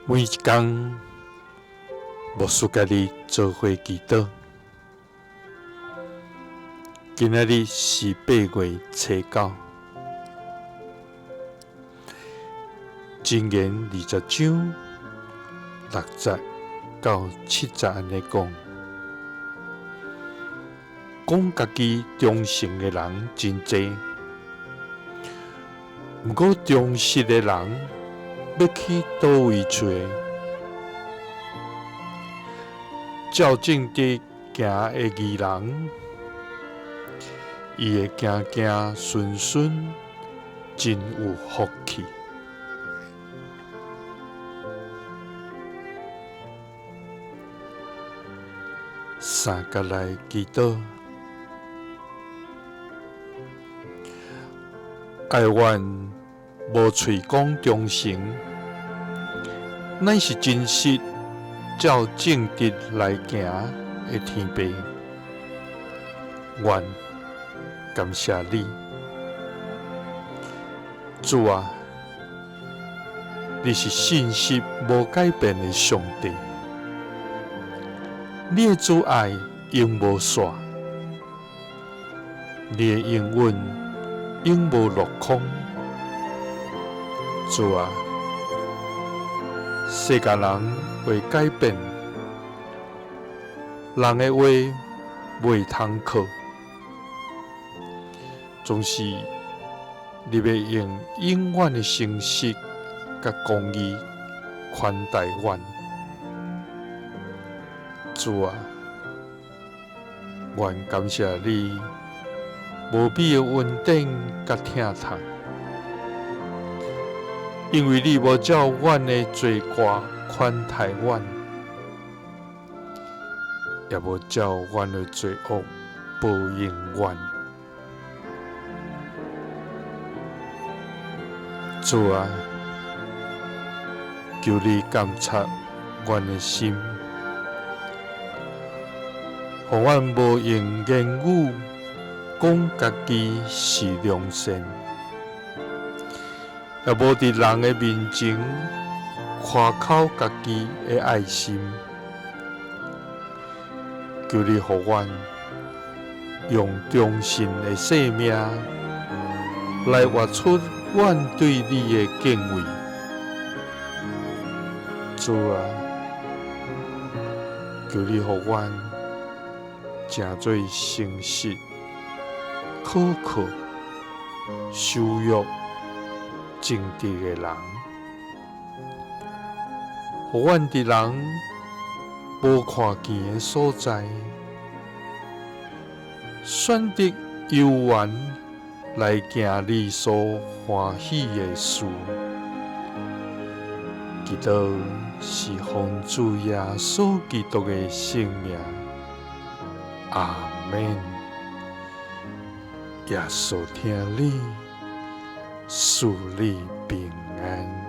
每一工，牧師佮你做伙祈禱。今仔日是8月初9，箴言20章6節到7節按呢講，講家己忠誠的人真濟，毋過忠實的人欲去佗位揣？照正直行的義人，伊會行行順順，真有福氣。三佮來祈禱，愛阮無喙講忠誠，乃是真實照正直來行的天父，阮感謝你，主啊，你是信實無改變的上帝，你的慈愛永無煞，你的應允永無落空。主啊，世間人會改變，人的話袂通靠，總是你欲用永遠的誠實佮公義寬待阮。主啊，阮感謝你無比的恩典佮疼痛，因為你無照阮的罪過寬待阮，也無照阮的罪惡報應阮。主啊，求你監察阮的心，予阮無用言語講家己是良善，也無佇人的面前誇口家己的愛心。求你予阮用忠信的生命來活出阮對你的敬畏。主啊，求你予阮成做誠實、可靠、守約、正直的人，予阮佇人無看見的所在，選擇猶原來行你所歡喜的事。祈禱是奉主耶穌基督的聖名，阿們。耶穌疼你，賜你平安。